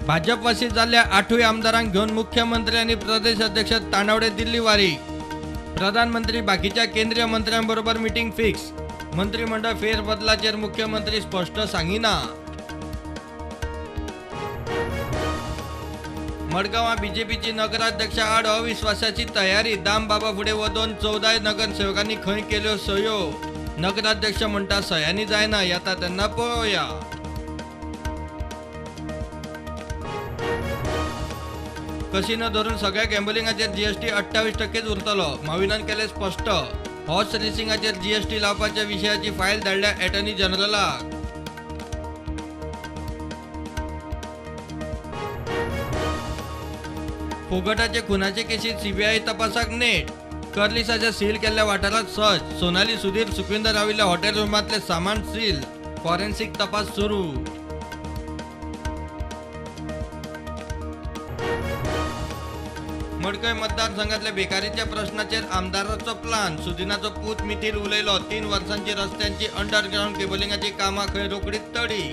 भाजपवासी जाल्ल्या 8 आमदारांक घेवन मुख्यमंत्री आनी प्रदेश अध्यक्ष तानावडे दिल्ली वारी. प्रधानमंत्री बाकीच्या केंद्रीय मंत्र्यांबरोबर मिटींग फिक्स. मंत्रिमंडळ फेरबदलाचेर मुख्यमंत्री स्पश्ट सांगिना. मडगांवां बीजेपीची नगराध्यक्षा आड अविश्वासाची तयारी. दामबाबा फुडें वचून 14 नगरसेवकांनी खंय केल्यो सयो. नगराध्यक्ष म्हणटा सयांनी जायना, येता तेन्ना पळोवया. कसिनो धरून सगळ्या गॅम्बलिंगाचेर जीएसटी 28% उरतलो, माविनान केलें स्पश्ट. हॉर्स रेसिंगाचेर जीएसटी लावपाच्या विशयाची फायल धाडल्या एटर्नी जनरलाक. फोगटाचे खुनाचे केसीत सीबीआय तपासाक नेट. कर्लिसाच्या सील केल्ल्या वाठारांत सर्च. सोनाली सुधीर सुखविंदर राविल्ल्या हॉटेल रुमांतले सामान सील. फॉरेन्सिक तपास सुरू. मडकय मतदारसंघातल्या बेकारीच्या प्रश्नाचेर आमदाराचो प्लान. सुदिनाचो पूत मिथिल उलयलो. 3 वर्सांची रस्त्यांची अंडरग्रावंड केबलिंगाची कामां खंय रोखडीच तडी.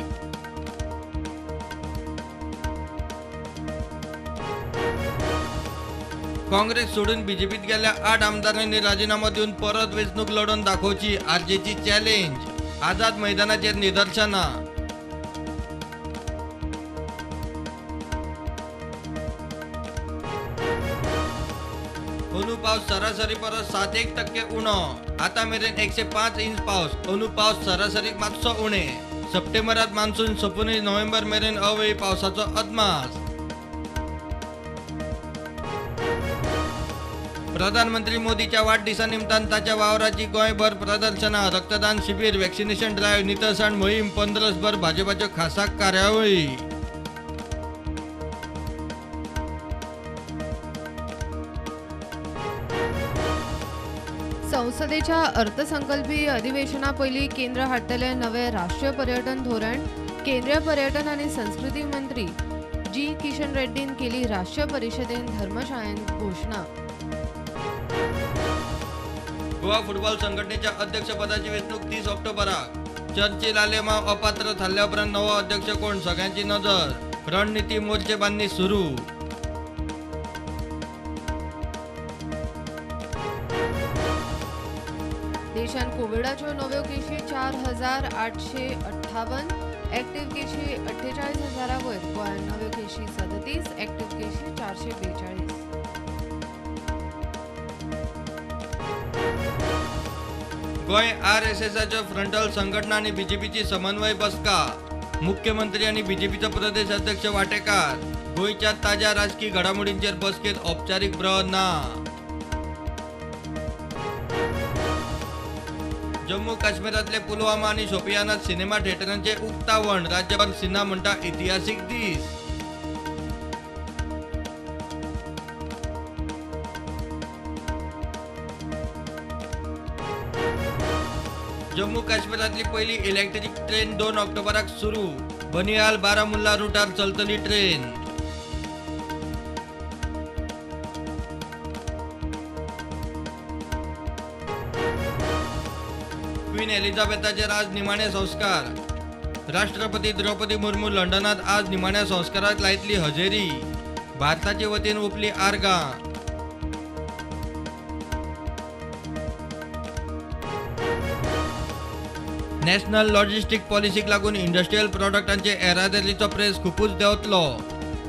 काँग्रेस सोडून बीजेपीत गेल्ल्या 8 आमदारांनी राजीनामो दिवन परत वेंचणूक लढोवन दाखोवची आरजेची चॅलेंज. आझाद मैदानाचेर निदर्शनां. अंदू पावस सरासरी परस 7.1% उणो. आतां मेरेन 105 इंच पावस. अंदू पावस सरासरी मातसो उणे. सप्टेंबरात मान्सून सोंपूनय नोव्हेंबर मेरेन अवेळी पावसाचो अदमास. प्रधानमंत्री मोदीच्या वाडदिसा निमतान ताच्या वावराची गोंयभर प्रदर्शनां, रक्तदान शिबीर, वॅक्सिनेशन ड्रायव्ह, नितळसाण मोहीम, पंद्रसभर भाजपाच्यो खासा कार्यावळी. संसदेच्या अर्थसंकल्पीय अधिवेशना पयलीं केंद्र हाडटलें नवें राष्ट्रीय पर्यटन धोरण. केंद्रीय पर्यटन आनी संस्कृती मंत्री जी किशन रेड्डीन केली राष्ट्रीय परिशदेन धर्मशाळेंत घोशणा. गोवा फुटबॉल संघटनेच्या अध्यक्षपदाची वेंचणूक 30 ऑक्टोबराक. चर्चिल आलेमाव अपात्र थारल्या उपरांत नवो अध्यक्ष कोण, सगळ्यांची नजर. रणनिती मोर्चे बांधणी सुरू. देशांत कोविडाच्यो नव्यो केशी 4858, ऍक्टिव्ह केशी 48,000 वयर. गोंयांत नव्यो केशी 37, ऍक्टिव्ह केशी 442. गोंय आरएसएसाच्यो फ्रंटल संघटना आनी बीजेपीची समन्वय बसका. मुख्यमंत्री आनी बीजेपीचो प्रदेश अध्यक्ष वाटेकार. गोंयच्या ताज्या राजकी घडामोडींचेर बसकेंत औपचारीक ब्र ना. जम्मू काश्मीरातले पुलवामा आनी शोपियानात सिनेमा थिएटरांचे उक्तावण. राज्यपाल सिन्हा म्हणटा इतिहासीक दीस. जम्मू काश्मीरातली पहिली इलेक्ट्रिक ट्रेन 2 ऑक्टोबराक सुरू. बनिहाल बारामुल्ला रुटार चलतली ट्रेन. क्वीन एलिझाबेथाचेर आज निमाणे संस्कार. राष्ट्रपती द्रौपदी मुर्मू लंडनात आज निमाण्या संस्काराक लायतली हजेरी. भारताचे वतीन ओंपली आर्गां. नॅशनल लॉजिस्टीक पॉलिसीक लागून इंडस्ट्रियल प्रॉडक्टांचे येरादारीचो प्रेस खुपूच देंवतलो.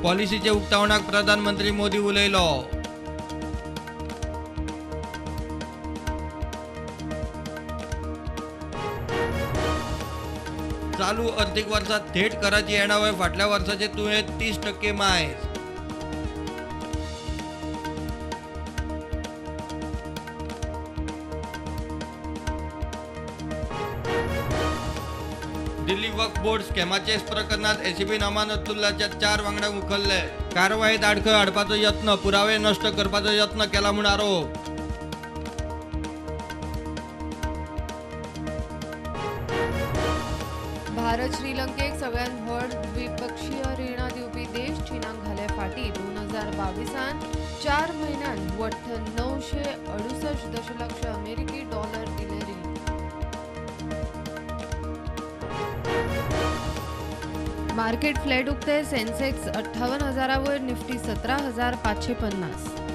पॉलिसीचे उक्तावणाक प्रधानमंत्री मोदी उलयलो. चालू अर्थीक वर्सात थेट कराची येणावळ फाटल्या वर्साचे तुळेंत 30% मायज. दिल्ली वक्फ बोर्ड स्कॅमाचे प्रकरणात एसीबीन अमानतुल्लाच्या 4 वांगड्यांक उखल्ले. कारवायेत आडखळ हाडपाचो यत्न, पुरावे नश्ट करपाचो यत्न केला म्हूण आरोप. भारत श्रीलंकेक सगळ्यांत व्हड द्विपक्षीय रिणां दिवपी देश. चीनाक घाले फाटी. 2022 4 म्हयन्यांत वट्ट 968 दशलक्ष अमेरिकी डॉलर दिले रीण. मार्केट फ्लॅट उक्ते. सेन्सेक्स 58,000 वयर, निफ्टी 17,550.